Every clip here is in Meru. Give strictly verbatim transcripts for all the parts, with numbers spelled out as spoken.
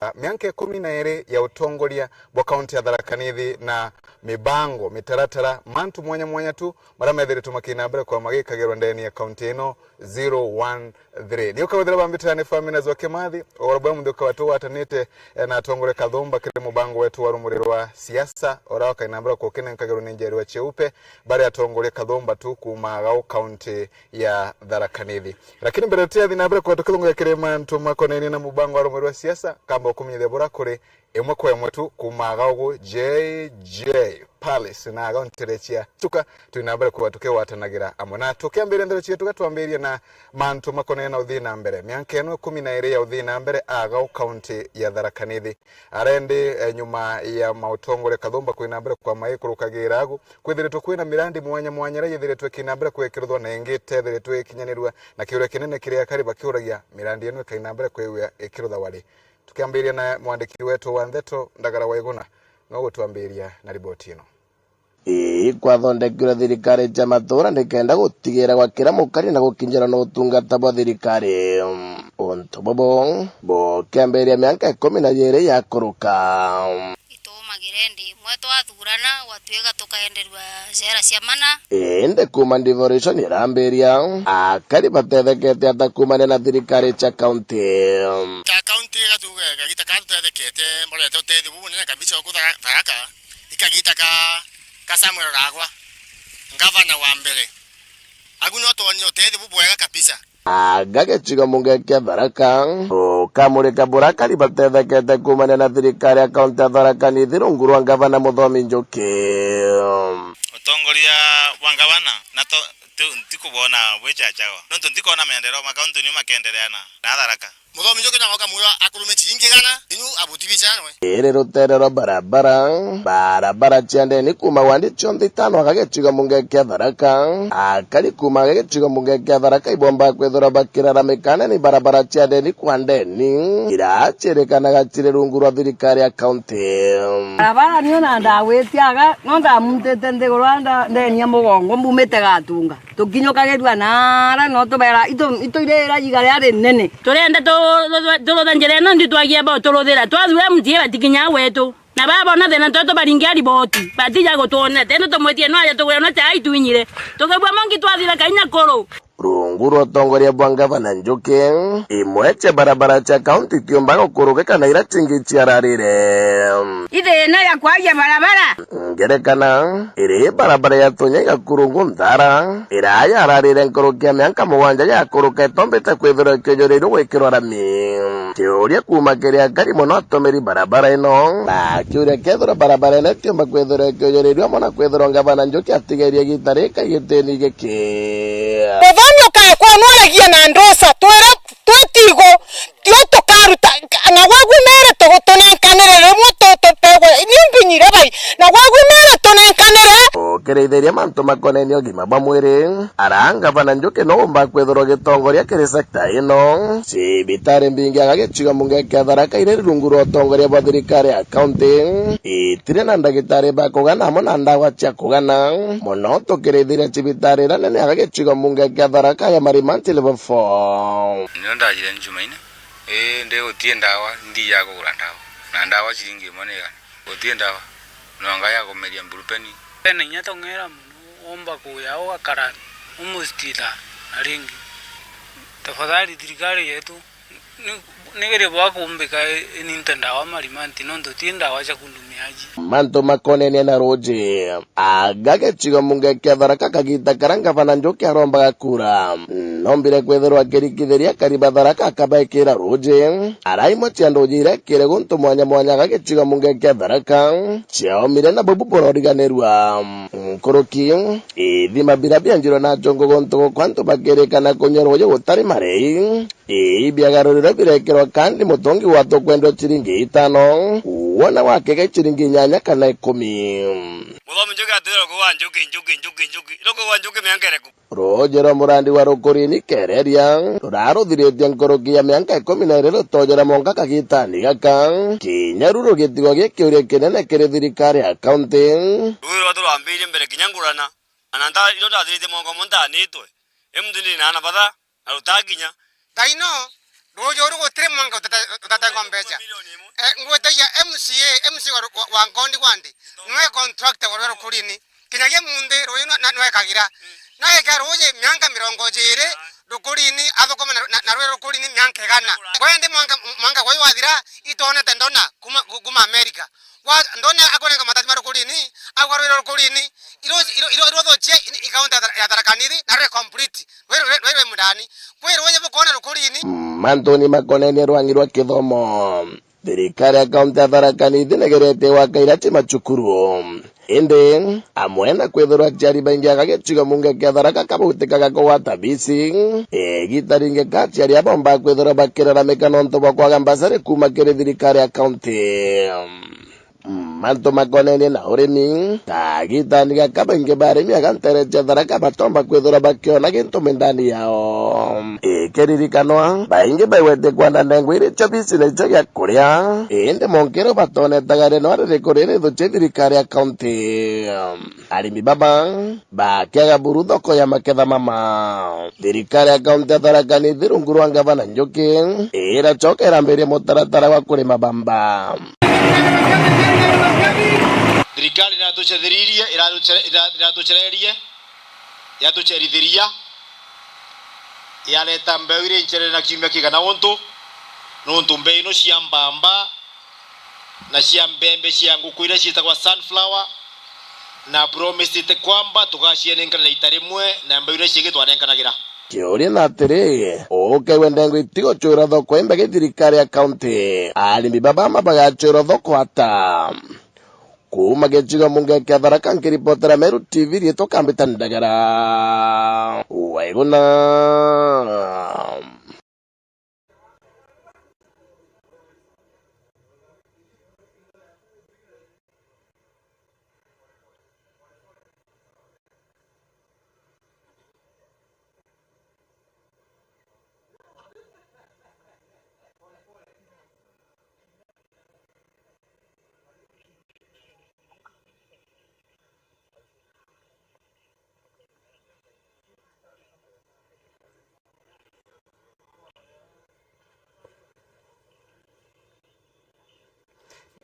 mianka ikumi na iri ya utongoria bwa kaunti ya Tharaka Nithi na mibango, mitaratara, mantu mwanya mwanya tu maria methiritwe makiina mbere kwa magikagerwa ndene ya kaunti ino zero one three. Ni ukaguthira bambitira ni Famina Zwa Kimathi, ugoro bwa muthi ukawatu watanite, eh, na atongore kathumba kiri mubango wetu wa rumuri rwa siasa, ura wakaina mbere kukinenkagirwa ni njerwa cheupe, bari atongore kathumba tu kuma gau kaunti ya Tharaka Nithi. Lakini mbere tuyathi na mbere kwa tukithunguya kiri mantu makonainie na mubango wa rumuri rwa siasa, kamba ukumenyithia bura kuri imwe kwa imwe tu kuma gaugu J J Palace na gauntire cia Chuka, twina mbere kuba tukigwatanagira amwe na tukiambiria ndeto cietu, gatwambiria na mantu makonene na uthii na mbere. Mianka ino ikumi na iri ya uthii na mbere agau kaunti ya Tharaka Nithi arendi, eh, nyuma ya mautongoria kathumba kwina mbere kwa maikurukagira agu, kwithiritwe kwina mirandi mwanya mwanya iria yithiritwe ikina mbere kwikirithwa na ingi itethiritwe ikinyanirua, na kiuria kinene kiria akari bakiuragia mirandi ino ikaina mbere kwigua ikiruthagwa ri. Tukiambiria na mwandiki wetu wa ndeto, Ndagara Waiguna, no gutwambiria na riboti ino. Ii kwathondekirwe thirikari cia matura nikenda gutigira gwa kira mukari na gukinyira na utungata bwa thirikari. Untu bubu bukiambiria mianka ikumi na yiri yakuruka. Itumagire ndi imwe twathurana, gwatuika tukaenderua cera cia mana. Indi kuma devolution irambiria, akari batethekete ata kumania na thirikari cia kaunti? Ka kaunti igatuga kagita ka tutethekete, mborete utethio bubunene kabisa uku Thara-, Tharaka, ikagita ka, ka Samuel Ragwa, ngavana wa mbere. Agu nio twonire utethio bubwega kabisa. Aga gicigo mbunge kia Tharaka, ukamurika buria akari batethekete kumania na thirikari ya kaunti ya Tharaka Nithi rungu rwa ngavana Muthomi Njuki. Utongoria bwa ngavana na to-, tu-, ntikubona bwichachagwa. Nontu ntikona maendeleo makaunti niu makendereana na Tharaka. Muthomi Njuki nao ukamwira akurume chiringi igana, inyu abutibicha noe. Iri rutere rwa barabara, barabara cia ndeni kuma wandi cionthe itano aga gicigo mbunge kia Tharaka. Akari kuma aga gicigo mbunge kia Tharaka ibomba kwithirwa bakiraramika ni barabara cia ndeni kwa ndeni, iria ciirikanaga ciri rungu rwa thirikari ya kaunti. Barabara niyo na ndagwitia aga, no ndamuntite nthiguru nda-, ndeni ya mugongo, mbumite Gatunga. Tukinyukagirua naara no tubera itu, itu irira iga ria rinene. Turenda tu-, tu-, turutha njira ino ndi twagia bo turuthira. Twathura M C A batikinya gwetu. Na babona thina twetu baringia riboti. Batija gutwonera. Tene tumwitie no aja tugure no chai twinyire. Tukibua mongi twathira kainya kuru. Rungu rwa utongoria bwa ngavana Njuki, imwe cia barabara cia kaunti itiumba gukurukika na iria cingi ciararire. Ithina ya kwagia barabara. Ngerekana, iri barabara ya Tunya igakurungu Nthara, iria yararire nkuruki ya mianka mugwanja yakuruka itombite kwithirwa ikiujurirue gwikirwa rami. Kiuria kuma kiri akari mono atumiri barabara ino, na kiuria kethirwa barabara ino itiumba kwithirwa ikiujurirua mono kwithirwa ngavana Njuki atigerie gita rika gitini giki. Muthomi ukakwa nwaragia na ndosa, twire twitigo, tio tukaruta, na gwe gumere tugu-, tunenkanire rimwe tu-, tupegwe, ni mbinyire bai, na gwe gumere tunenkanire. Ukirithiria mantu makonenie ugima bwa mwiri, ara ngavana Njuki no umba kwithirwa gitongoria kiri sekta ino. Cibitari mbingi aga gicigo mbunge kia Tharaka iri rungu rwa utongoria bwa thirikari ya kaunti, itiri na ndagitari ba kugana amwe na ndawa cia kugana. Mono tukirithiria cibitari iria nene aga gicigo mbunge kia Tharaka ya Marimanti Level four. Nio ndajire Jumaine, ii, ndi gutie ndawa, ndi ya kugura ndawa. Na ndawa ciringi imwe ni igana. Gutie ndawa. No anga ya kumeria mburupeni. Tena inya tong'era mono, womba kuya ugakara umustitha na ringi. Tafadhali thirikari yetu, ni, ni gerie bwa kumbika i-, ininte ndawa Marimanti, nontu ti ndawa cia kundumia aji. Mantu makonenie na ruji. Aga gicigo mbunge kia Tharaka kagita karia ngavana Njuki arombaga kura, nombire kwithirwa akirikithiria akari ba Tharaka akabaikira ruji. Ara imwe cia nduji iria ikire guntu mwanya mwanya aga gicigo mbunge kia Tharaka ciaumire na bubu buroriganirua. Nkuruki, ithima biria bienjirwe na chongo guntu guku antu bakirikana kunyua ruji gutari marei. Ii biagarurirwe birekirwa kandi mutungi wa tukwendwa ciringi itano, wona wakega ciringi inyanya kana ikumi. Muthomi Njuki atwire rukugu wa Njuki, Njuki, Njuki, Njuki. Rukugu wa Njuki mianka iriku? Ruji rwa murandi wa Rukurini Kereria ruraruthiritie nkuruki ya mianka ikumi na iri rutojera mwanka kagitani gaka. Kinya ru rugitigo gi kiuria kinene kiri thirikari ya kaunti. Ruji rwatu rwambirie mbere kinya ngurana, na nta-, iro ndathiritie mwanka umwe ntanitwe. I muntu ndi na ana batha, na rutakinya. Thaino, Ruuji uru gutiri mwanka utata-, utatengwa mbeca. Eh, ngwitagia M C A, M C A wa, wa, wa Nkondi Ward, nwe contractor wa rwe rukurini. Kinyagia munthi ruuji nwe, na, nwekagira. Naeka ruuji mianka mirongo jiiri rukurini, athukuma na, na, na rwe rukurini mianka igana. Kwa indi mwanka, mwanka gwe wathira, itwonete ndona kuma, kuma America. Wa, ndona akonenga matati ma rukurini, agwa rwiro rukurini, iro, iro, iro, iro thochie i, i kaunti ya Thar-, ya Tharaka Nithi, na rwe complete, rwe, rwe, rwe, rwe mundani. Kwi ruuji bukona rukurini. Mantuni makonenie rwangi rwa kithomo, thirikari ya kaunti ya Tharaka Nithi negeretie gwaka irati macukuru. Indi, amwe na kwithirwa aciari baingi agagicigo munge kia Tharaka kabautikaga kugwata bisi, igita ringi ka aciari abomba kwithirwa bakiraramika nontu bwa kwaga mbasari kuuma kiri thirikari ya kaunti. Mantu makonenie na urimi, ta gitani gaka baingi ba arimi aga ntere cia Tharaka batomba kwithirwa bakiona gintu mindani yao. Ikiririkanwa, baingi baigwete kwenda ndengu iri cio bisi na icio gia kuria, indi monkero batonetaga rinwa ririku riri thuchie thirikari ya kaunti. Arimi baba bakiaga buru thoko ya maketha mama. Thirikari ya kaunti ya Tharaka Nithi rungu rwa ngavana Njuki iracoka irambiria mutaratara wa kurima bamba. Thirikari iratucereririe, iratucere-, ira-, iratucererie, iratucerithiria, yareta mbeu iria incerere na kiumia kigana untu, nontu mbeu ino cia mbamba na cia mbembe cia nguku iria ciitagwa sunflower, na promisite kwamba tugacienenkanira ita rimwe na mbeu iria ciingi twanenkanagira. Kiuria na atiri, ukaigua ndengu itigucwirwa thoko imbe gi thirikari ya kaunti, arimi baba ma bagacwirwa thoko ata? Kuuma gicigo munge kia Tharaka, nkiripotera Meru T V, riitwa Kambita Ndagara. Waiguna.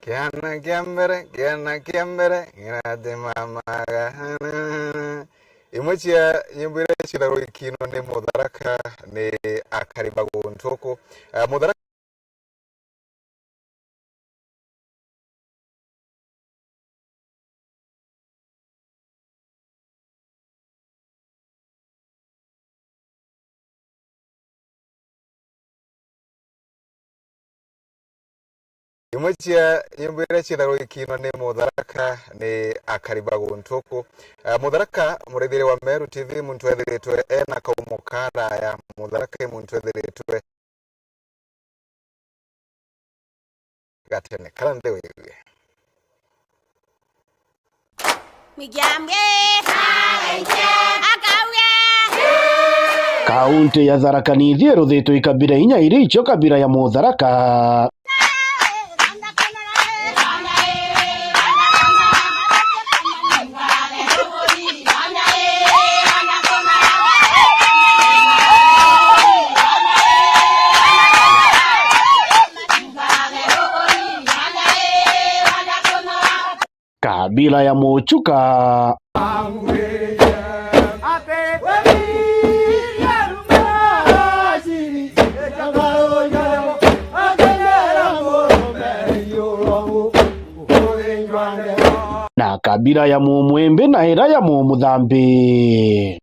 Kiana kia mbere, kiana kia mbere, ng'irati mamaga. Imwe cia nyimbo iria ciithagirwa ikino ni Mutharaka, ni akari ba guntu uku. Eh, Mutharaka Imwe cia nyimbo iria ciithagirwa ikiinwa ni Mutharaka ni akari ba guntu uku. Eh, Mutharaka, murithiria wa Meru T V, muntu ethiritwe ena kaumo karaya. Mutharaka i muntu ethiritwe gatene. Kara nthi wigue. Kaunti ya Tharaka Nithi iruthitwe i kabira inya iri icio kabira ya Mutharaka. Kabila ya Muchuka. Na kabila ya Mumwimbi na ira ya Mumuthambi.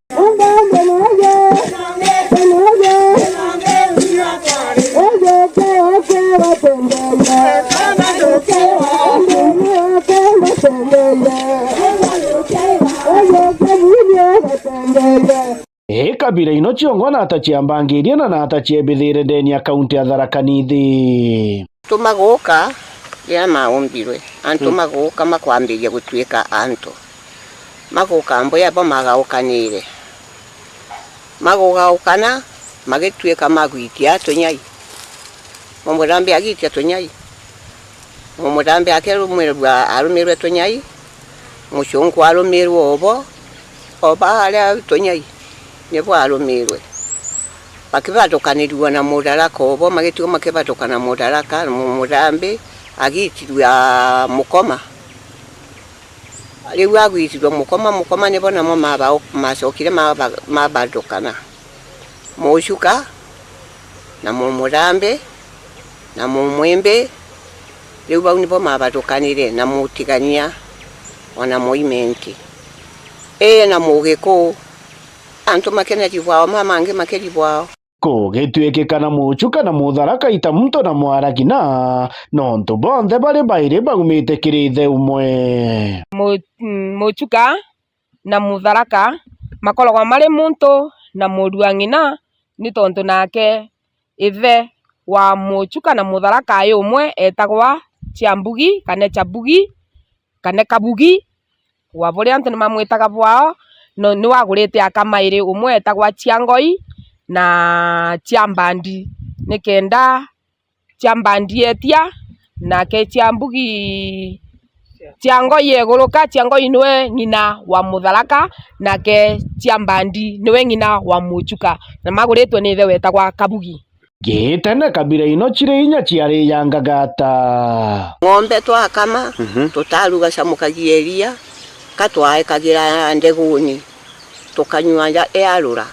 Ii kabila ino ciongwa na ata ciambangirie na na ata ciebithiire ndeni ya kaunti ya Tharaka Nithi? Antu maguka riria maumbirwe, antu maguka makwambiria gutuika antu. Maguka mbuya bo magaukanire. Magugaukana, magituika magwitia tunyai. Mumurambi agitia tunyai. Mumurambi akirumirwa, arumirwe tunyai. Mucunku arumirwe obo, oba aria tunyai nibo arumirwe. Bakibatukanirua na Mudaraka, obo magituga makibatuka na Mudaraka, mu-, Murambi agiitirua Mukoma. Riu agwitirua Mukoma, Mukoma nibo namo maba-, macokire maba-, mabatukana. Muchuka, na Mumurambi, na Mumwimbi, riu bau nibo mabatukanire na Mutigania, ona Muimenti. Ii, na Mugikuu, antu makeneri bwao, mamangi makeri bwao. Kugituikika na Muchuka na Mutharaka ita muntu na mwaragina, nontu bonthe bari bairi baumite kiri ithe umwe. Mu-, mm, Muchuka na Mutharaka makoragwa mari muntu na muru wa ng'ina, ni tontu nake ithe wa Muchuka na Mutharaka ai umwe etagwa Chiambugi kana Chabugi kana Kabugi, wa buria antu nimamwitaga bwao, no, niwe agurite akama iri, umwe etagwa Chiangoi na Chiambandi, nikenda Chiambandi etia, nake Chiambugi, Chiangoi eguruka, Chiangoi niwe ng'ina wa Mutharaka, nake Chiambandi niwe ng'ina wa Muchuka, na maguritwe ni ithe wetagwa Kabugi. Gitene kabira ino ciri inya ciariyangaga ata? Ng'ombe twakama, mhm, tutaruga camukagia iria, ka twaekagira ndeguni, tukanyua ya-, yarura,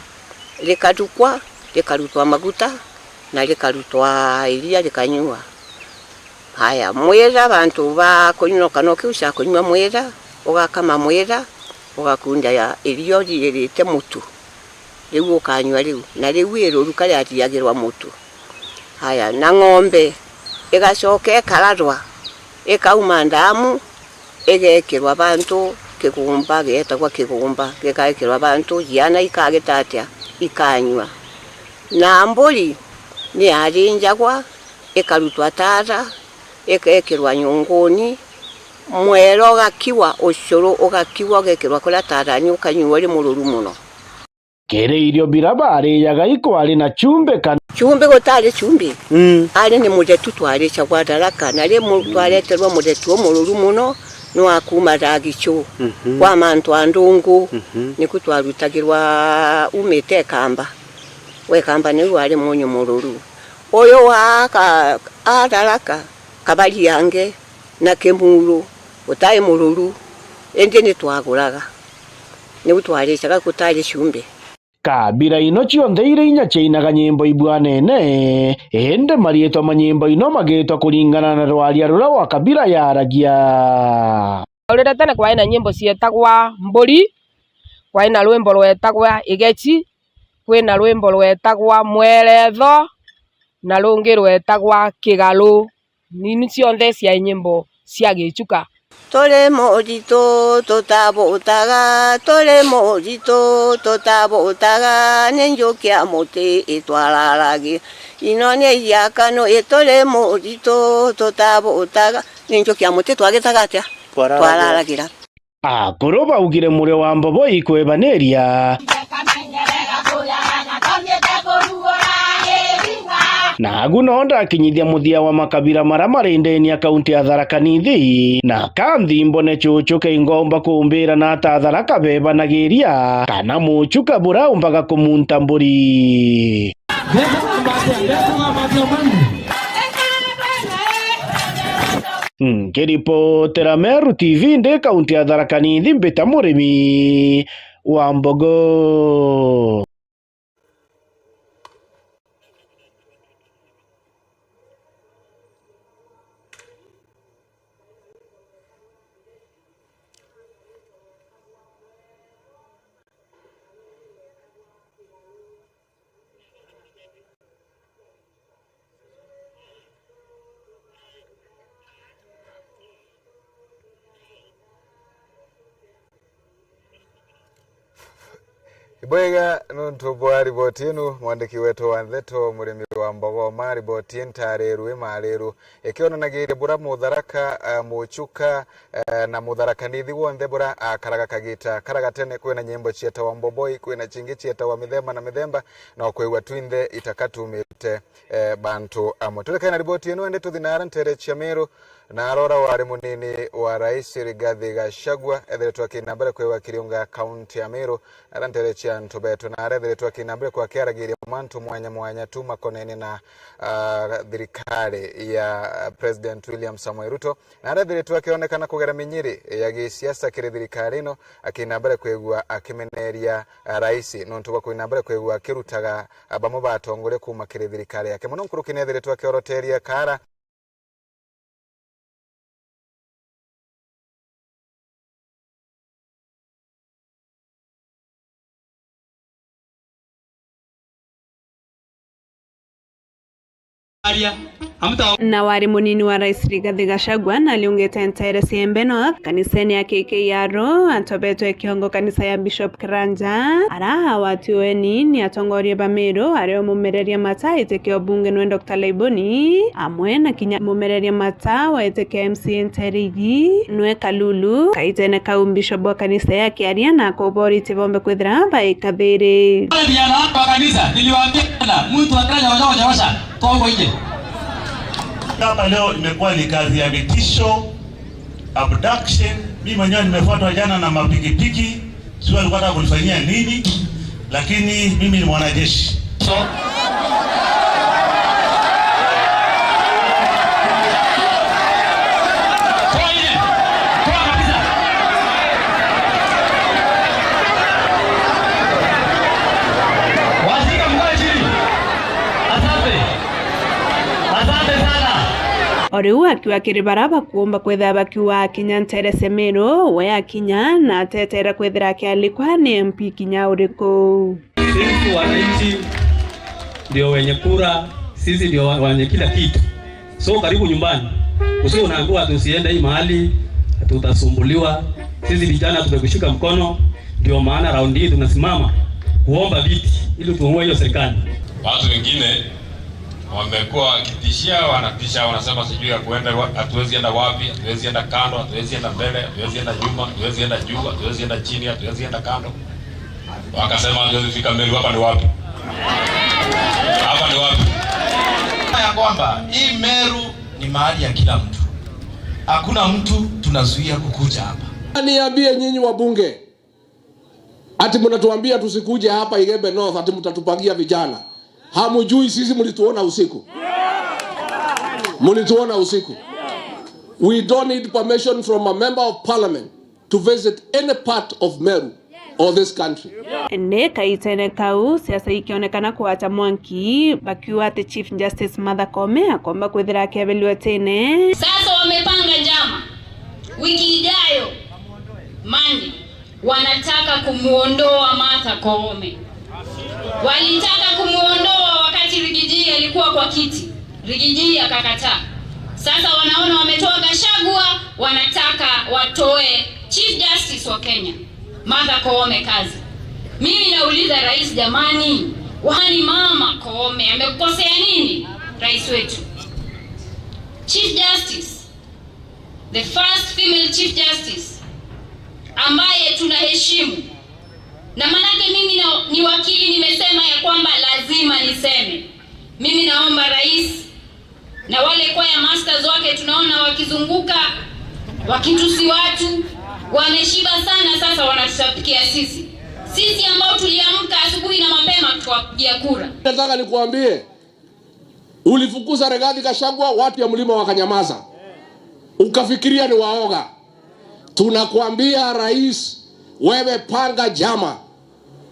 rikathukwa, rikarutwa maguta, na rikarutwa iria rikanyua. Haya, mwira, bantu ba kunyua kano kiu cia kunyua mwira, ugakama mwira, ugakunda ya iria uriirite mutu. Riu ukanyua riu, na riu iruruka riatiagirwa mutu. Haya, na ng'ombe igacoka ikararwa, ikauma ndamu, igekirwa bantu kigumba, gietagwa kigumba, gikaekirwa bantu, ciana ikagita atia? Ikanyua. Na mburi ni yarinjagwa, ikarutwa tara, ikekirwa nyunguni, mwera ugakiwa, ucuru ugakiwa, ugekirwa kuria tarani, ukanyua uri mururu muno. Kiri irio bira bariaga ikwari na chumbi kana? Chumbi gutari chumbi. Mm. Ari ni muthetu twaricagwa Tharaka, na ri mu-, twareterwa muthetu umururu muno, ni wa kuuma Thagichu, mhm, kwa mantu a ndungu, mhm, niku twarutagirwa umite Ikamba. We Ikamba niu wari munyu mururu. Uyu wa ka-, a Tharaka, kabari yange, na kimuru, utai mururu, indi ni twaguraga. Niu twaricaga gutari chumbi. Kabira ino cionthe iri inya ciainaga nyimbo ibwanene, indi mariitwa ma nyimbo ino magiitwa kuringana na rwaria ruria wa kabira yaaragia. Urire tene kwai na nyimbo cietagwa Mburi, kwai na rwimbo rwetagwa Igeci, kwina rwimbo rwetagwa Mweretho, na rungi rwetagwa Kigaru. Nini cionthe ciai nyimbo cia Gichuka. Turi muritu tutabutaga, turi muritu tutabutaga, ni njuki ya muti itwararagia. Ino ni iria kanu, i turi muritu tutabutaga, ni njuki ya muti twagitaga atia? Twararagira. Twararagira. Akuru baugire murio wa mbobo ikwebaniria. Nagu no ndakinyithia muthia wa makabira maria mari ndeni ya kaunti ya Tharaka Nithi, na kanthi mbone chuchu keingomba kumbira na ata Tharaka bebanagiria, kana Muchuka buraumbaga kumunta mburi. Nkiripotera Meru T V ndi kaunti ya Tharaka Nithi, mbita murimi wa mbogo. Ibwega nontu bwa riboti inu, mwandiki wetu wa ndeto, murimi wa Mbogoma, riboti intaariru imariru ikionanagiria bura Mutharaka, eh, Muchuka, eh, na Mutharaka Nithi wonthe bura akaraga kagita kara gatene. Kwina nyimbo cietawa Mboboi, kwina cingi cietawa mithemba na mithemba, no kwigua twinthe itaka tumite, eh, bantu amwe. Turikane na riboti ino, indi tuthi nara ntere cia Meru, na arora wari munini wa Rais Rigathi Gachagua, ethiritwe akina mbere kwigua akiriunga kaunti ya Meru, ara ntere cia antu betu, na arethiritwe akina mbere kwa akiaragiria mantu mwanya mwanya tu makonene na, ah, thirikari ya President William Samoei Ruto, na arethiritwe akionekana kugera minyiri ya gisiasa kiri thirikari ino, akina mbere kwigua akimeneria, ah, rais nontu bwa kwina mbere kwigua akirutaga, ah, bamwe ba atongoria kuma kiri thirikari yake. Muno nkuruki nethiritwe akioroteria kara Na wari munini wa Rais Rigathi Gachagua na aliungite ntere cia Embe North, kanisene ya K K R, antobetwe kiongo kanisa ya Bishop Karanja, ara awati ueni ni atongoria ba Meru, ario mumereria mata iteke o bunge nwe Doctor Laiboni, amwe na kinya mumereria mata wa iteke M C A ntere iji nwe Kalulu. Kaitene kau Bishop wa kanisa ya akiaria na akoboritie bombe kwithira baikathiri. Wale vijana wako wa kanisa, niliwaambia jana, mtu akifanya osha, osha, osha, toa huko nje. Kama leo imekuwa ni kazi ya vitisho, abduction. Mimi mwenyewe nimefuatwa jana na mapikipiki, sijui walikuwa wanataka kunifanyia nini, lakini mimi ni mwanajeshi. So, toa ile. Toa kabisa. Washika mkono chini. Asante. Asante sana. O riu akiuga kiri bara bakuumba kwithira bakiuga akinya ntere cia Meru, we akinya na atetere kwithira akialikwa ni M P kinya uriku. Sisi wananchi ndio wenye kura, sisi ndio wa-, wenye kila kitu. So karibu nyumbani. Usio unaambiwa ati usiende hii mahali, ati utasumbuliwa. Sisi vijana tumekushika mkono, ndio maana raundi hii tunasimama kuomba viti ili tuongoe hiyo serikali. Watu wengine wamekuwa wakitishia, wanatisha, wanasema sijui ya kuenda wa-, hatuwezi enda wapi, hatuwezi enda kando, hatuwezi enda mbele, hatuwezi enda nyuma, hatuwezi enda juu, hatuwezi enda chini, hatuwezi enda kando. Wakasema hatuwezi fika Meru. Hapa ni wapi? Hapa ni wapi? Ya kwamba hii Meru ni mahali ya kila mtu. Hakuna mtu tunazuia kukuja hapa. Niambie nyinyi wabunge, ati mnatuambia tusikuje hapa Igembe North, ati mtatupangia vijana. Hamujui sisi mlituona usiku. Mlituona usiku. We don't need permission from a member of parliament to visit any part of Meru or this country. Indi kaitene kau, siasa ikionekana kugwata mwanki, bakiuga ati Chief Justice Martha Koome akomba kwithira akebelua tene. Sasa wamepanga njama. Wiki ijayo, Monday, wanataka kumuondoa Martha Koome. Walitaka kumuondoa wakati Rigiji alikuwa kwa kiti. Rigiji akakataa. Sasa wanaona wametoa Gachagua, wanataka watoe Chief Justice wa Kenya, Martha Koome, kazi. Mimi nauliza rais, jamani, wani mama Koome amekukosea nini, rais wetu? Chief Justice, the first female Chief Justice ambaye tunaheshimu. Na manake mimi na, ni wakili, nimesema ya kwamba lazima niseme. Mimi naomba rais na wale choir masters wake tunaona wakizunguka, wakitusi watu, wameshiba sana, sasa wanatuchapikia sisi. Sisi ambao tuliamka asubuhi na mapema tukawapigia kura. Nataka nikuambie, ulifukuza Rigathi Gachagua, watu ya mlima wakanyamaza. Ukafikiria ni waoga. Tunakuambia rais, wewe panga njama,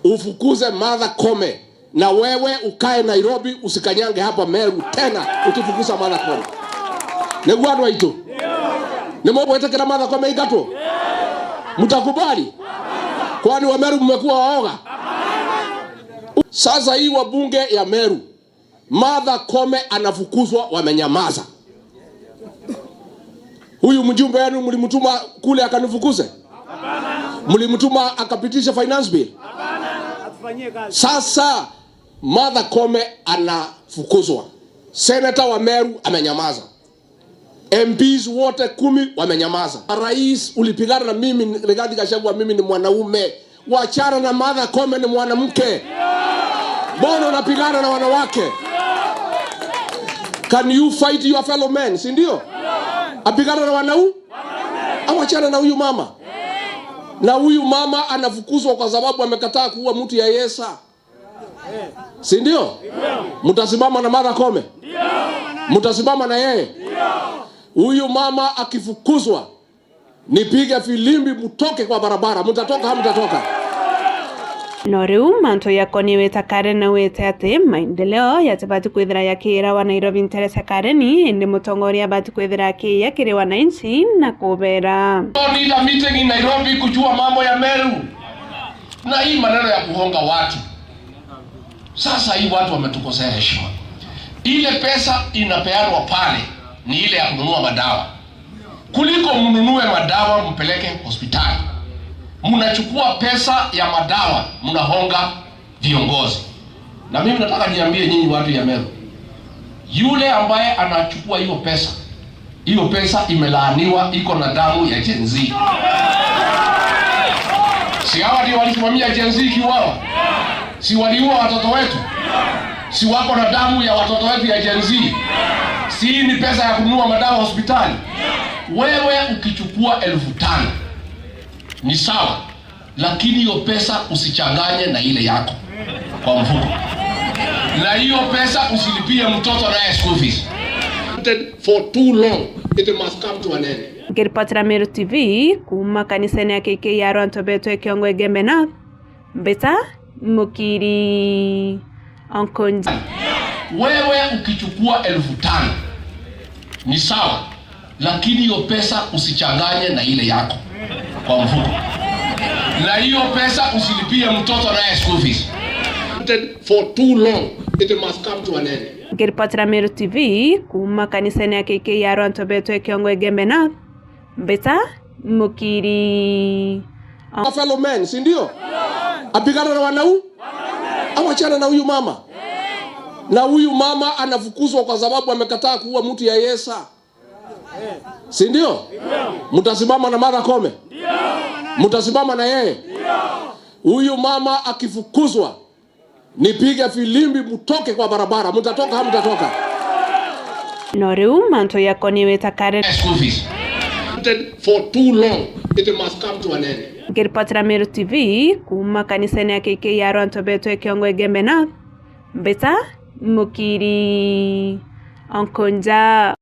ufukuze Martha Koome, na wewe ukae Nairobi, usikanyange hapa Meru tena ukifukuza Martha Koome. Niguo andu aitu? Nimugwitikira Martha Koome aingatwo? Mtakubali? Kwani wa Meru mmekuwa waoga? Sasa hii wabunge ya Meru, Martha Koome anafukuzwa, wamenyamaza. Huyu mjumbe wenu mlimtuma kule akanifukuze? Mlimtuma akapitishe finance bill? Sasa Martha Koome anafukuzwa. Senator wa Meru amenyamaza. M Ps wote kumi wamenyamaza. Rais, ulipigana na mimi, Rigathi Gachagua, mimi ni mwanaume. Wachana na Martha Koome, ni mwanamke. Mbona unapigana na wanawake? Can you fight your fellow men, si ndio? Apigana na wanau-, awachana na huyu mama. Na huyu mama anafukuzwa kwa sababu amekataa kuua mtu ya Yesa. Si ndio? Mtasimama na Martha Koome? Mtasimama na yeye? Huyu mama akifukuzwa, nipige filimbi, mtoke kwa barabara. Mtatoka, hamtatoka? No riu mantu yakoniwe ta Karen augite ati maendeleo yatibati kwithira yakiirawa Nairobi ntere cia Karen, indi mutongoria abati kwithira akiiya kiri wananchi na kubera. Don't need a meeting in Nairobi kujua mambo ya Meru. Na hii maneno ya kuhonga watu, sasa hii watu wametukosea heshima. Ile pesa inapeanwa pale ni ile ya kununua madawa. Kuliko mnunue madawa mpeleke hospitali, mnachukua pesa ya madawa mnahonga viongozi. Na mimi nataka niambie nyinyi watu ya Meru, yule ambaye anachukua hiyo pesa, hiyo pesa imelaaniwa, iko na damu ya Gen Z. Si hawa ndio walisimamia Gen Z ikiuawa? Si waliua watoto wetu? Si wako na damu ya watoto wetu ya Gen Z? Si hii ni pesa ya kununua madawa hospitali? Wewe ukichukua elfu tano ni sawa, lakini hiyo pesa usichanganye na ile yako kwa mfuko. Na hiyo pesa usilipie mtoto naye school fees. For too long, it must come to an end. Nkiripotera Meru T V kuuma kanisene ya K K R Rwanto Betwe Kiongwe Igembe North, mbita Mukiri Onkonja. Wewe ukichukua elfu tano ni sawa, lakini hiyo pesa usichanganye na ile yako kwa mfuko. Na hiyo pesa usilipie mtoto naye school fees. For too long, it must come to an end. Nkiripotera Meru T V kuuma kanisene ya K K R Rwanto Betwe Kiongwe Igembe North, mbita Mukiri. Fellow men, si ndio? Apigana na wanau-, awachana na huyu mama. Na huyu mama anafukuzwa kwa sababu amekataa kuua mtu ya Yesa. Si ndio? Mtasimama na Martha Koome? Mtasimama na yeye? Huyu mama akifukuzwa, nipige filimbi, mtoke kwa barabara. Mtatoka, hamtatoka? No riu mantu yakoniwe ta Karen. School fees. For too long, it must come to an end. Nkiripotera Meru T V kuuma kanisene ya K K R Rwanto Betwe Kiongwe Igembe North, mbita Mukiri Onkonja.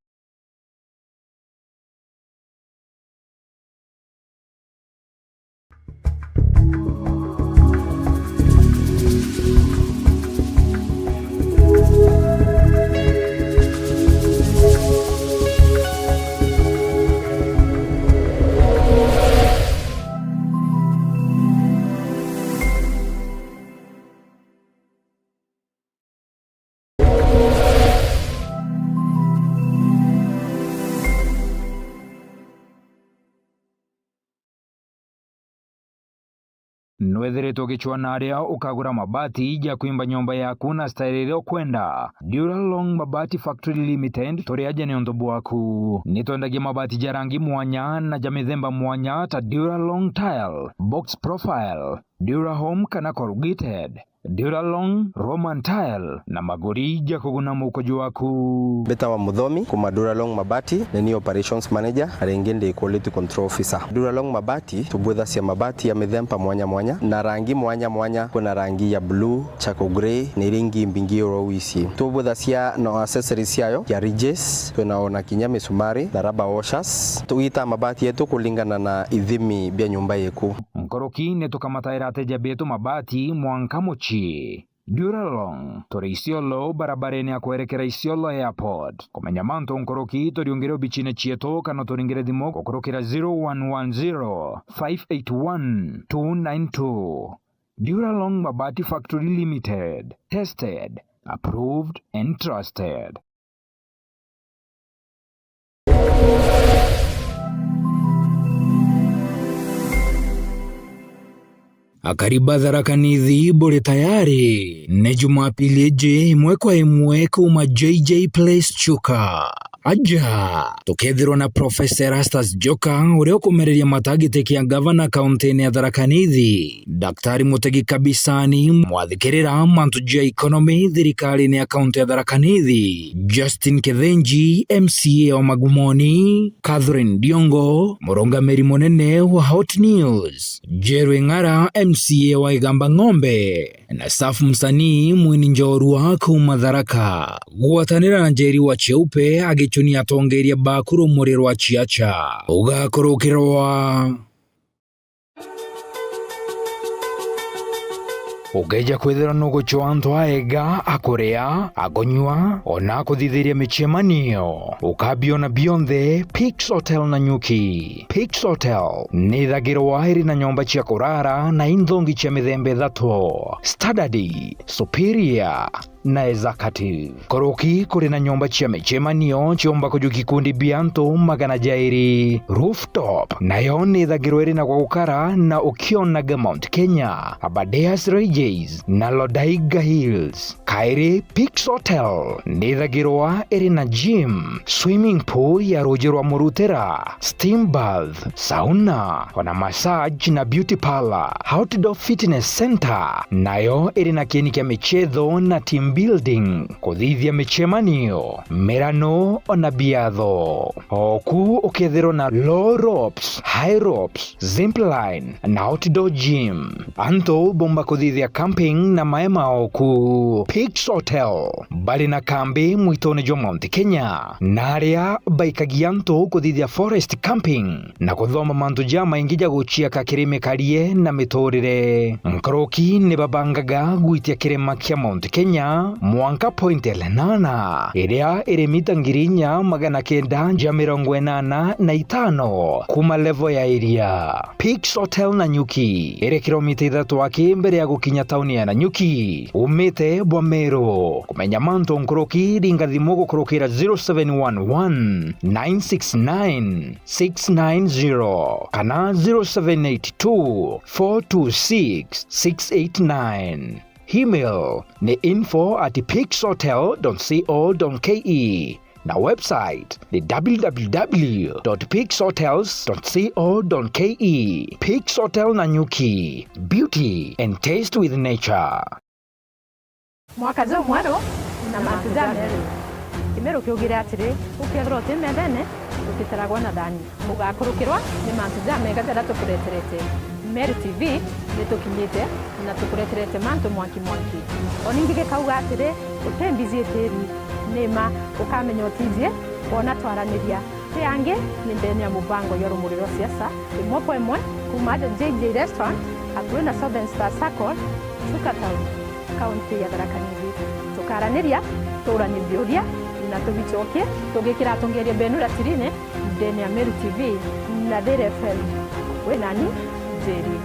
Nwethiritwe ugicwaa na aria ukagura mabati ja kwimba nyomba yaku na style iria ukwenda? Duralong Mabati Factory Limited turi aja niuntu bwaku. Nitwendagia mabati ja rangi mwanya na ja mithemba mwanya ta Duralong Tile, Box Profile, Durahome kana Corrugated, Duralong, Roman Tile na maguri ja kuguna mukuju waku. Mbitawa Muthomi kuma Duralong Mabati, ni ni Operations Manager, na ringi ndi Quality Control Officer. Duralong Mabati, tubwithacia mabati ya mithemba mwanya mwanya na rangi mwanya mwanya. Kwina rangi ya blue, charcoal grey, na iria ingi mbingi oro ici. Tubwithacia na accessories ciayo ya ridges, twina ona kinya misumari na rubber washers. Tugitaa mabati yetu kulingana na ithimi bia nyumba yeku. Nkuruki ni tukamataira ateja betu mabati mwanka mucii. Duralong, turi Isiolo, barabarene ya kwerekera Isiolo Airport. Kumenya mantu nkuruki, turiungire obicine cietu kana turingire thimu gukurukira zero one one zero, five eight one, two nine two. Duralong Mabati Factory Limited. Tested, approved and trusted. Akari ba Tharaka Nithi buri tayari? Ni Jumapili iji imwe kwa imwe kuuma J J Place Chuka. Aja, tukethirwa na Professor Erastus Joka, uria ukumereria mata giti kia gavana kauntini ya Tharaka Nithi, Daktari Mutegi Kabisani, mwathikirira mantu ja economy thirikarine ya kaunti ya Tharaka Nithi, Justin Kithenji, M C A wa Magumoni, Catherine Ndiongo, murungamiri munene wa Hot News, Jerry Ng'ara, M C A wa Igamba Ng'ombe, na Saf Msanii, mwini njorua kuuma Tharaka. Gwatanira na Njeri wa Cheupe agichunia atongeria baku rumuri rwa Chiacha. Ugakurukirwa. Ukeja kwithirwa nuguchwa antu aega, akuria, akunyua, ona akuthithiria micemanio, ukabiona bionthe Pix Hotel Nanyuki. Pix Hotel ni ithagirwa iri na nyomba cia kurara na inthongi cia mithemba ithatu: Standard, Superior, na executive. Kuruki kuri na nyomba cia micemanio ciumba kujukia ikundi bia antu magana jairi. Rooftop nayo ni ithagirwa iri na gwa gukara na ukionaga Mount Kenya, Aberdares Ranges na Lodaiga Hills. Kairi Pix Hotel ni ithagirwa iri na gym, swimming pool ya ruji rwa Murutira, steam bath, sauna, ona massage na beauty parlor. Outdoor Fitness Center nayo iri na kieni kia michetho na team building, kuthithia micemanio, mirano, ona biatho. Oku ukethirwa na low ropes, high ropes, zip line, na outdoor gym. Antu bomba kuthithia camping na maema oku. Pix Hotel bari na kambi mwitone jwa Mount Kenya, na aria baikagia antu kuthithia forest camping na kuthoma mantu jamaingi ja guciaka kiri mikarie na miturire. Nkuruki ni babangaga gwitia kirima kia Mount Kenya mwanka Point Lenana, iria iri mita ngiri inya magana kenda ja mirongo inana na itano kuma level ya iria. Pix Hotel Nanyuki iri kilomita ithatu aki mbere ya gukinya tauni ya Nanyuki, umite bwa Meru. Kumenya mantu nkuruki, ringa thimu gukurukira zero seven one one, nine six nine, six nine zero kana zero seven eight two, four two six, six eight nine. Email ni info at pixhotel dot co dot ke. Na website ni w w w dot pix hotels dot co dot ke. Pix Hotel Nanyuki, beauty and taste with nature. Mwaka juu mweru na mantu jameru. Kimeru kiugire atiri, ukethirwa uti methene, utiteragwa na thani. Ugakurukirwa ni mantu jamega jaria tukureterete. Meru T V ni tukinyite na tukureterete mantu mwanki mwanki. O ningi gikauga atiri, uti mbiji itiri, ni ma ukamenya utiji, wona twaraniria. Ti angi ni ndene ya mubango jwa Rumuri rwa Siasa, imwe kwa imwe, kuuma aja J J Restaurant, akui na Southern Star Circle, Chuka Town, kaunti ya Tharaka Nithi. Tukaraniria, tuuranie biuria, na tubicokie, tugikira atongeria benu ratirine, ndene ya Meru T V na Thiri F M. Wi nani, Njeri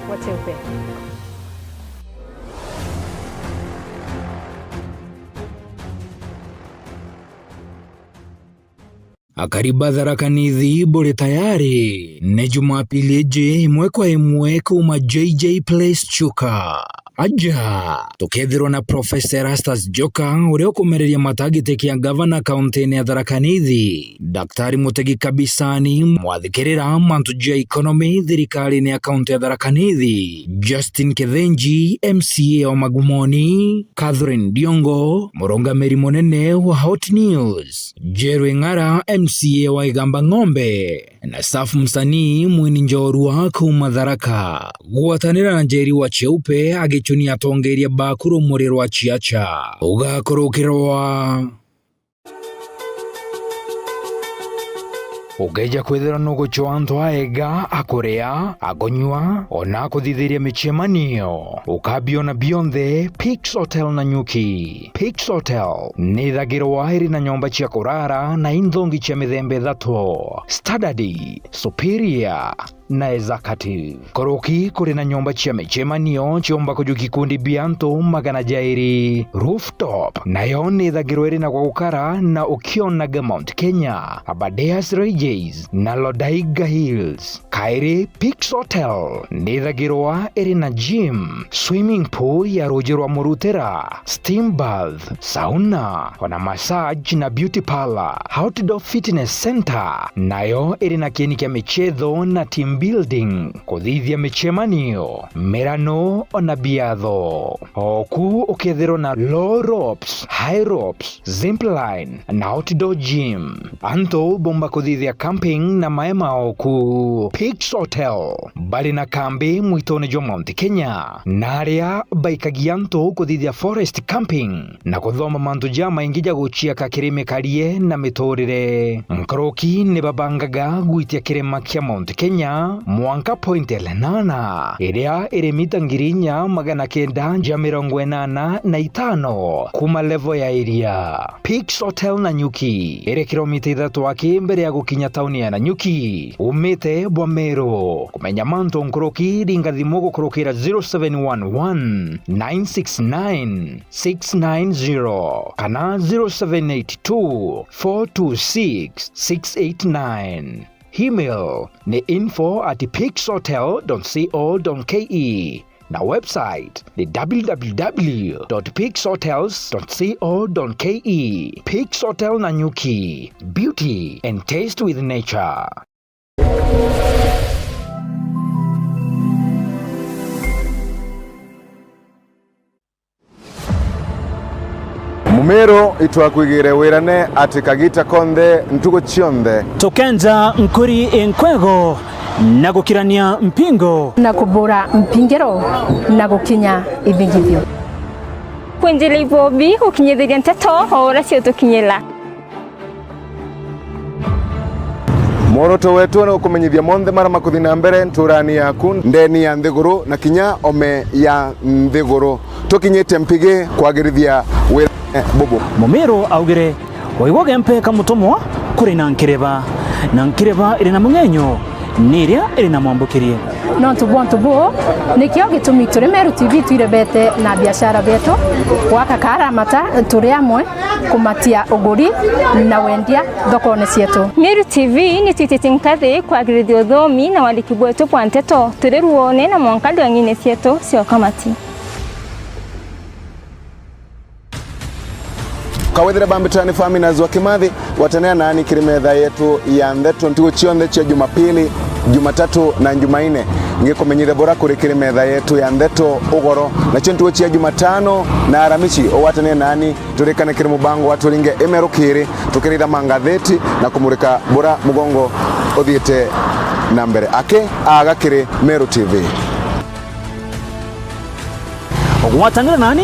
wa Cheupe. Akari ba Tharaka Nithi buri tayari? Ni Jumapili iji imwe kwa imwe kuuma J J Place Chuka. Aja, tukethirwa na Professor Erastus Joka, uria ukumereria mata giti kia gavana kauntini ya Tharaka Nithi, Daktari Mutegi Kabisani, mwathikirira mantu ja economy thirikarine ya kaunti ya Tharaka Nithi, Justin Kithenji, M C A wa Magumoni, Catherine Ndiongo, murungamiri munene wa Hot News, Jerry Ng'ara, M C A wa Igamba Ng'ombe, na Saf Msanii, mwini njorua kuuma Tharaka. Gwatanira na Njeri wa Cheupe agichunia atongeria baku rumuri rwa Chiacha. Ugakurukirwa. Ukeja kwithirwa nuguchwa antu aega, akuria, akunyua, ona akuthithiria micemanio, ukabiona bionthe Pix Hotel Nanyuki. Pix Hotel ni ithagirwa iri na nyomba cia kurara na inthongi cia mithemba ithatu: Standard, Superior, na executive. Kuruki kuri na nyomba cia micemanio ciumba kujukia ikundi bia antu magana jairi. Rooftop nayo ni ithagirwa iri na gwa gukara na ukionaga Mount Kenya, Aberdares Ranges na Lodaiga Hills. Kairi, Peaks Hotel nithagirwa iri na gym, swimming pool ya ruuji rwa murutira, steam bath, sauna, ona massage na beauty parlor. Outdoor Fitness Center nayo iri na kieni kia michetho na team building, kuthithia michemanio, mirano, ona biatho. Oku ukethirwa na low ropes, high ropes, zipline na outdoor gym. Antu bomba kuthithia camping na maema oku. Peaks Hotel bari na kambi mwitone jwa Mount Kenya, na aria baikagia antu kuthithia forest camping na kuthoma mantu jamaingi ja guciaka kiri mikarie na miturire. Nkuruki ni babangaga gwitia kirima kia Mount Kenya mwanka Point Lenana, iria iri mita ngiri inya magana kenda ja mirongo inana na itano kuma level ya iria. Peaks Hotel Nanyuki iri kilomita ithatu aki mbere ya gukinya tauni ya Nanyuki, umite bwa Meru. Kumenya mantu nkuruki, ringa thimu gukurukira zero seven one one nine six nine six nine zero kana zero seven eight two four two six six eight nine. Email ni info at peaks hotel dot co dot ke. Na website ni w w w dot peaks hotels dot co dot ke. Peaks Hotel Nanyuki, beauty and taste with nature. Mumiru, itwakwigire wirane ati kagita konthe, ntuku cionthe. Tukenja nkuri inkwego na gukirania mpingo. Na kubura mpingiro na gukinya ithingithio. Kwinjira ibobi gukinyithiria nteto o uria ciutukinyira. Mworoto wetu ni gukumenyithia monthe maria makuthi na mbere nturani yaku, ndeni ya nthiguru na kinya ome ya nthiguru. Tukinyite mpigi kwagirithia wira bubu. Mumiru augire, waigua gempe ka mutumwa kuri na nkireba, na nkireba iri na mung'enyo ni iria iri na mwambukirie. Nontu bwa untu buu, nikio gitumi turi Meru T V twirebete na biashara bietu, gwaka karamata turi amwe, kumatia uguri na wendia thokone cietu. Meru T V ni twititie nkathi kwagirithia uthomi na wandiki bwetu bwa nteto turi ruone na mwanka ndwang'ine cietu cia ukamati. Kawethire bambitani Faminas wa Kimathi, gwatanira nani kiri metha yetu ya ndeto ntuku cionthe cia Jumapili, Jumatatu na Jumaine. Ngikumenyithia bura kuri kiri metha yetu ya ndeto ugoro. Nacio ntuku cia Jumatano na Aramisi, ugwatanire nani turikane kiri mubango wa Turinge Imeru Kiri, tukiritha mangatheti na kumurika bura mugongo uthiite na mbere. Aki aga kiri Meru T V. Ugwatanira nani,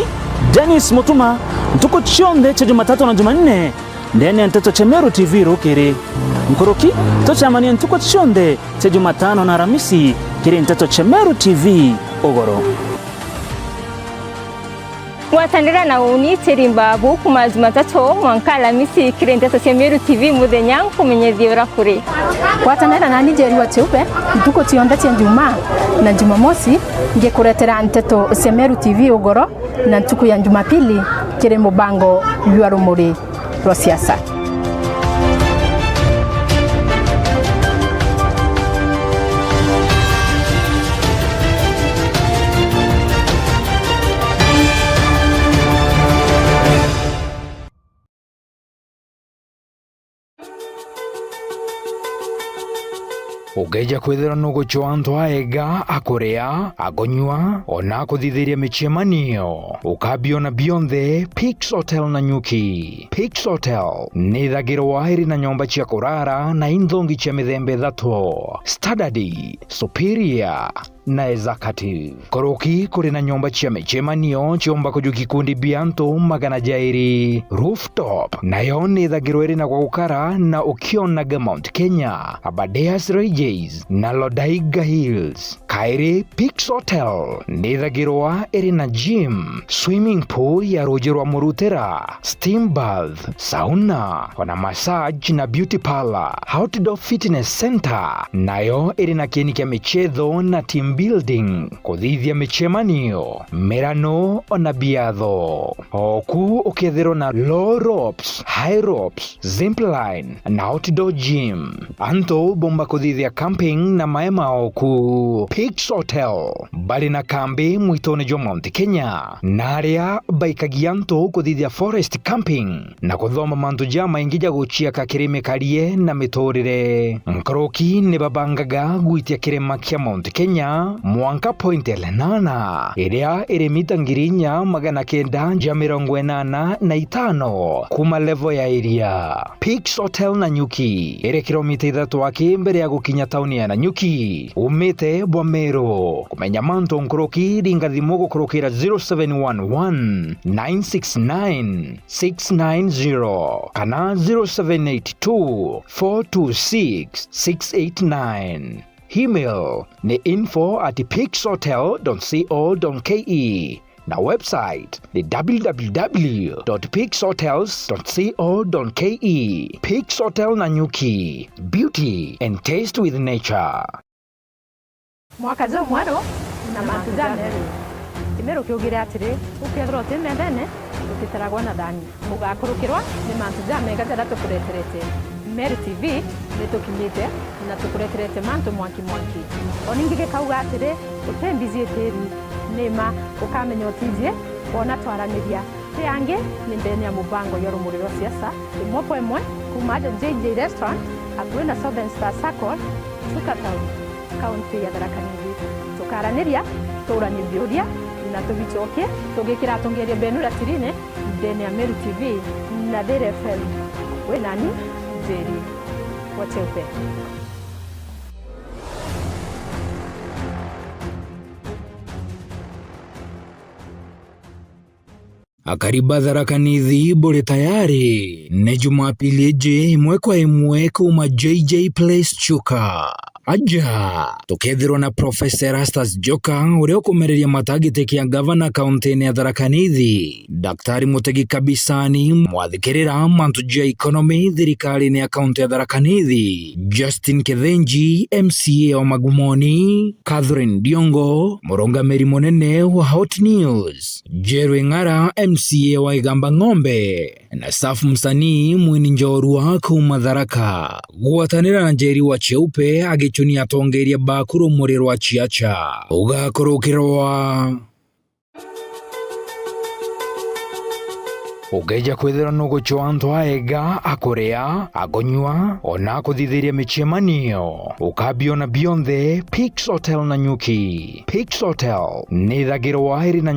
Dennis Mutuma, ntuku cionthe cia Jumatatu na Jumanne, ndene ya nteto cia Meru T V rukiri. Nkuruki, tucemanie ntuku cionthe cia Jumatano na Aramisi kiri nteto cia Meru T V ugoro. Gwatanira na uni Teri Mbabu kuma Jumatatu mwanka Alamisi kiri nteto cia Meru T V muthenya nkumenyethie uria kuri. Gwatanira nani Njeri wa Chiube ntuku cionthe cia Njumaa na Njumamosi ngikuretera nteto cia Meru T V ugoro na ntuku ya Njumapili kiri mubango jwa Rumuri rwa siasa. Ukeeja kwithirwa nugucwa antu aega, akuria, akunyua, ona akuthithiria micemanio, ukabiona bionthe Peaks Hotel Nanyuki. Peaks Hotel nithagirwa iri na nyomba cia kurara na inthongi cia mithemba ithatu: Standard, Superior na Executive. Nkuruki kuri na nyomba cia micemanio ciumba kuju gikundi bia antu magana jairi. Rooftop nayo nithagirwa iri na gwa gukara na ukionaga Mount Kenya, Aberdares Regis na Lodaiga Hills. Kairi, Peaks Hotel nithagirwa iri na gym, swimming pool ya ruuji rwa murutira, steam bath, sauna, ona massage na beauty parlour. Outdoor Fitness Center nayo iri na kieni kia michetho na team building, kuthithia michemanio, mirano, ona biatho. Oku ukethirwa na low ropes, high ropes, zipline na outdoor gym. Antu bomba kuthithia camping na maema oku. Peaks Hotel bari na kambi mwitone jwa Mount Kenya, na aria baikagia antu kuthithia forest camping na kuthoma mantu jamaingi ja guciaka kiri mikarie na miturire. Nkuruki ni babangaga gwitia kirima kia Mount Kenya mwanka Point Lenana, iria iri mita ngiri inya magana kenda ja mirongo inana na itano kuma level ya iria. Peaks Hotel Nanyuki iri kilomita ithatu aki mbere ya gukinya tauni ya Nanyuki, umite bwa Meru. Kumenya mantu nkuruki, ringa thimu gukurukira zero seven one one nine six nine six nine zero kana zero seven eight two four two six six eight nine. Email ni info at peaks hotel dot co dot ke, na website ni w w w dot peaks hotels dot co dot ke. Peaks Hotel Nanyuki, beauty and taste with nature. Mwaka jumweru na mantu jameru. Kimeru kiugire atiri, ukethirwa uti methene, utitaragwa na thani. Ugakurukirwa ni mantu jamega jaria tukureterete. Meru T V nitukinyite na tukureterete mantu mwanki mwanki. O ningi gikauga atiri, uti mbiji itiri, ni ma ukamenya utiji, wona twaraniria. Ti angi ni ndene ya mubango jwa Rumuri rwa Siasa, imwe kwa imwe, kuuma aja J J Restaurant, akui na Southern Star Circle, Chuka Town, kaunti ya Tharaka Nithi. Tukaraniria, tuuranie biuria, na tubicokie, tugikira atongeria benu ratirini, ndene ya Meru T V na Thiri F M. Wi nani, Njeri wa Cheupe. Akari ba Tharaka Nithi buri tayari, ni Jumapili iji imwe kwa imwe kuuma J J Place Chuka. Aja, tukethirwa na Professor Erastus Joka, uria ukumereria mata giti kia gavana kauntini ya Tharaka Nithi, Daktari Mutegi Kabisani, mwathikirira mantu ja economy thirikarine ya kaunti ya Tharaka Nithi, Justin Kithenji, M C A wa Magumoni, Catherine Ndiongo, murungamiri munene wa Hot News, Jerry Ng'ara, M C A wa Igamba Ng'ombe, na Saf Msanii, mwini njorua kuuma Tharaka. Gwatanira na Njeri wa Cheupe agichunia atongeria baku Rumuri rwa Chiacha. Ugakurukirwa. Ukeja kwithirwa nugucwa antu aega, akuria, akunyua, ona akuthithiria micemanio, ukabiona bionthe Peaks Hotel Nanyuki. Peaks Hotel nithagirwa iri na